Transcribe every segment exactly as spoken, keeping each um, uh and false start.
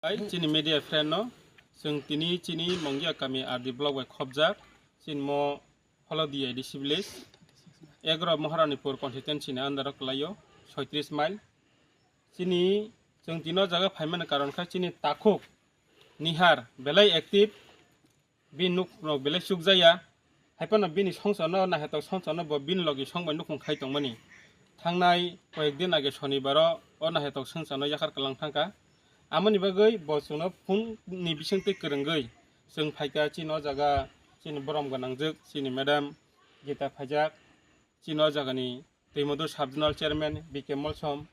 Hai, chini media friend no, chwng tini chini Mongia kami R D block bai khopjak, chini mo Holodia A D C village, egro Maharanipur constituency ni under o kwlaio, soitris mile. Chini chwng tino jaga phaimani karon khe chini takhuk Nihar belai active, bini nuk rok belai chukjaya. Haiphano bini songchano, nahetok songchano bo bini logi songbai nukhung khai tongmani. Thangnai koyek din age sonibaro o nahetok songchano yakhar kwlang thangkha. Amoni bagwi bo chwngno phone ni bisingtwi kwrwngwi chwng phaikha chini o jaga, chini borom gwnangjwk, chini madam Gita phaijak, chini o jagani Twimodor Sub Zonal Chairman B K Molsom,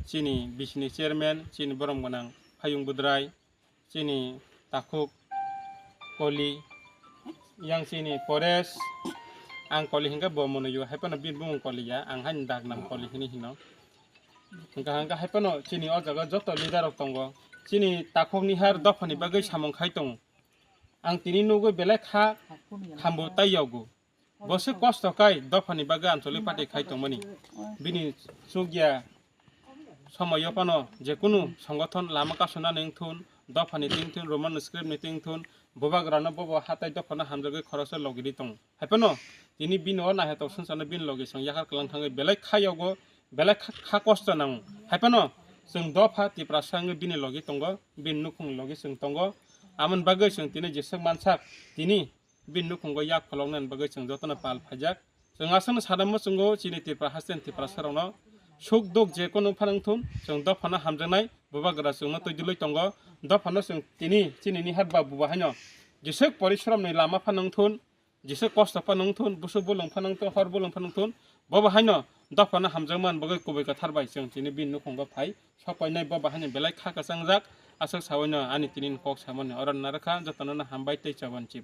chini bisini chairman, chini borom gwnang Phayung Budrai, chini takhuk Koli, yang chini Pores, ang Koli hingke bo mono yo, haiphano bini bumung Koli ya, ang haini dagnam Koli hini hino. Hingka hingka haiphano chini o jaga joto leader rok tongo, chini takhuk Nihar dophani bagwi samung khai tongo. Ang tini nugwi belai kha khambo tai yogo. Bo se kosto kai dophani bagwi anchalik party khai tongmani. Bini chukya somoyo phano jekunu songothon lama kasuna nengthun, dophani tingthun, Roman script ni tingthun, bubagrano bobo hatai dophano hamjagwi khoroksa logidi tongo. Haiphano tini bini o nahetok songchano bini logi chwng yakhar kwlang thangwi belai kha yogo, belai kha, kha kosto nango. Haiphano chwng dopha Tiprasa wngwi bini logi tongo, bini nukhungni logi chwng tongo. Amoni bagwi chwng tini jeswk mansak tini bini nukhungo yak pholoknani bagwi chwng jotono pal phaijak. Chwng aswkno sana muchungo chini Tripura haste ni Tiprasa rokno suk duk je kono phano wngthun chwng dophano hamjaknai bubagra chwngno twi dwlwi tongo. Dophano chwng tini chini Nihar ba buba haino jeswk porishrom ni lama phano wngthun, jeswk kosto phano wngthun, busuk bolong phano wngthun, hor bolong phano wngthun, bobo haino dophano hamjakmani bagwi kubui kwthar bai chwng chini bini nukhungo phai. Sopainai bo bahaini belai kha kwchangjak, aswk saui no ani tini ni kok samani oro narwkha, jotono no hambai tei chabanchip.